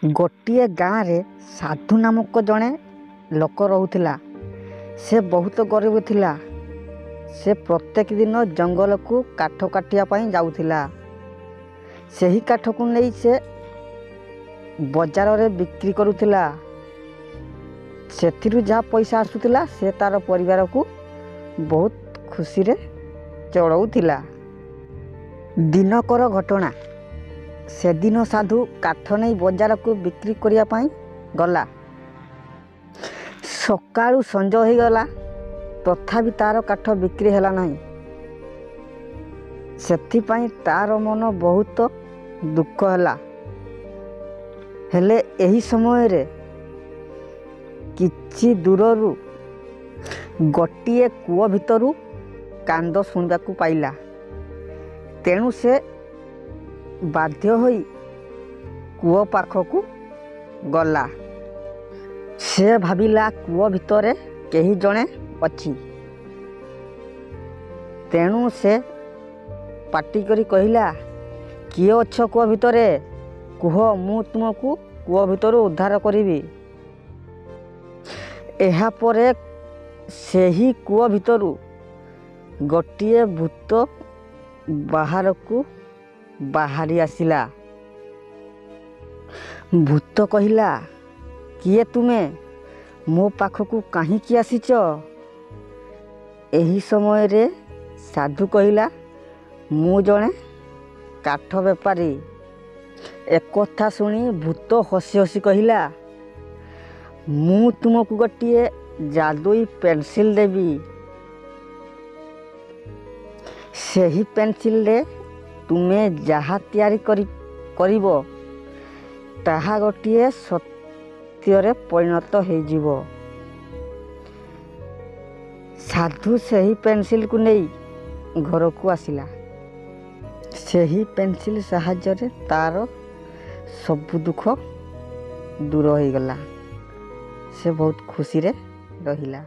ଗୋଟିଏ ଗାଁରେ ସାଧୁ ନାମକ ଜଣେ ଲୋକ ରହୁଥିଲା। ସେ ବହୁତ ଗରିବ ଥିଲା। ସେ ପ୍ରତ୍ୟେକ ଦିନ ଜଙ୍ଗଲକୁ କାଠ କାଟିବା ପାଇଁ ଯାଉଥିଲା। ସେହି କାଠକୁ ନେଇ ସେ ବଜାରରେ ବିକ୍ରି କରୁଥିଲା। ସେଥିରୁ ଯାହା ପଇସା ଆସୁଥିଲା, ସେ ତା'ର ପରିବାରକୁ ବହୁତ ଖୁସିରେ ଚଳାଉଥିଲା। ଦିନକର ଘଟଣା, ସେଦିନ ସାଧୁ କାଠ ନେଇ ବଜାରକୁ ବିକ୍ରି କରିବା ପାଇଁ ଗଲା। ସକାଳୁ ସଞ୍ଜ ହୋଇଗଲା, ତଥାପି ତା'ର କାଠ ବିକ୍ରି ହେଲା ନାହିଁ। ସେଥିପାଇଁ ତା'ର ମନ ବହୁତ ଦୁଃଖ ହେଲା। ହେଲେ ଏହି ସମୟରେ କିଛି ଦୂରରୁ ଗୋଟିଏ କୂଅ ଭିତରୁ କାନ୍ଦ ଶୁଣିବାକୁ ପାଇଲା। ତେଣୁ ସେ ବାଧ୍ୟ ହୋଇ କୂଅ ପାଖକୁ ଗଲା। ସେ ଭାବିଲା କୂଅ ଭିତରେ କେହି ଜଣେ ଅଛି। ତେଣୁ ସେ ପାଟି କରି କହିଲା, କିଏ ଅଛ କୂଅ ଭିତରେ? କୁହ, ମୁଁ ତୁମକୁ କୂଅ ଭିତରୁ ଉଦ୍ଧାର କରିବି। ଏହାପରେ ସେହି କୂଅ ଭିତରୁ ଗୋଟିଏ ଭୂତ ବାହାରକୁ ବାହାରି ଆସିଲା। ଭୂତ କହିଲା, କିଏ ତୁମେ? ମୋ ପାଖକୁ କାହିଁକି ଆସିଛ? ଏହି ସମୟରେ ସାଧୁ କହିଲା, ମୁଁ ଜଣେ କାଠ ବେପାରୀ। ଏକଥା ଶୁଣି ଭୂତ ହସି ହସି କହିଲା, ମୁଁ ତୁମକୁ ଗୋଟିଏ ଯାଦୁଇ ପେନସିଲ୍ ଦେବି। ସେହି ପେନସିଲ୍ରେ ତୁମେ ଯାହା ତିଆରି କରିବ, ତାହା ଗୋଟିଏ ସତ୍ୟରେ ପରିଣତ ହେଇଯିବ। ସାଧୁ ସେହି ପେନସିଲ୍କୁ ନେଇ ଘରକୁ ଆସିଲା। ସେହି ପେନସିଲ୍ ସାହାଯ୍ୟରେ ତା'ର ସବୁ ଦୁଃଖ ଦୂର ହୋଇଗଲା। ସେ ବହୁତ ଖୁସିରେ ରହିଲା।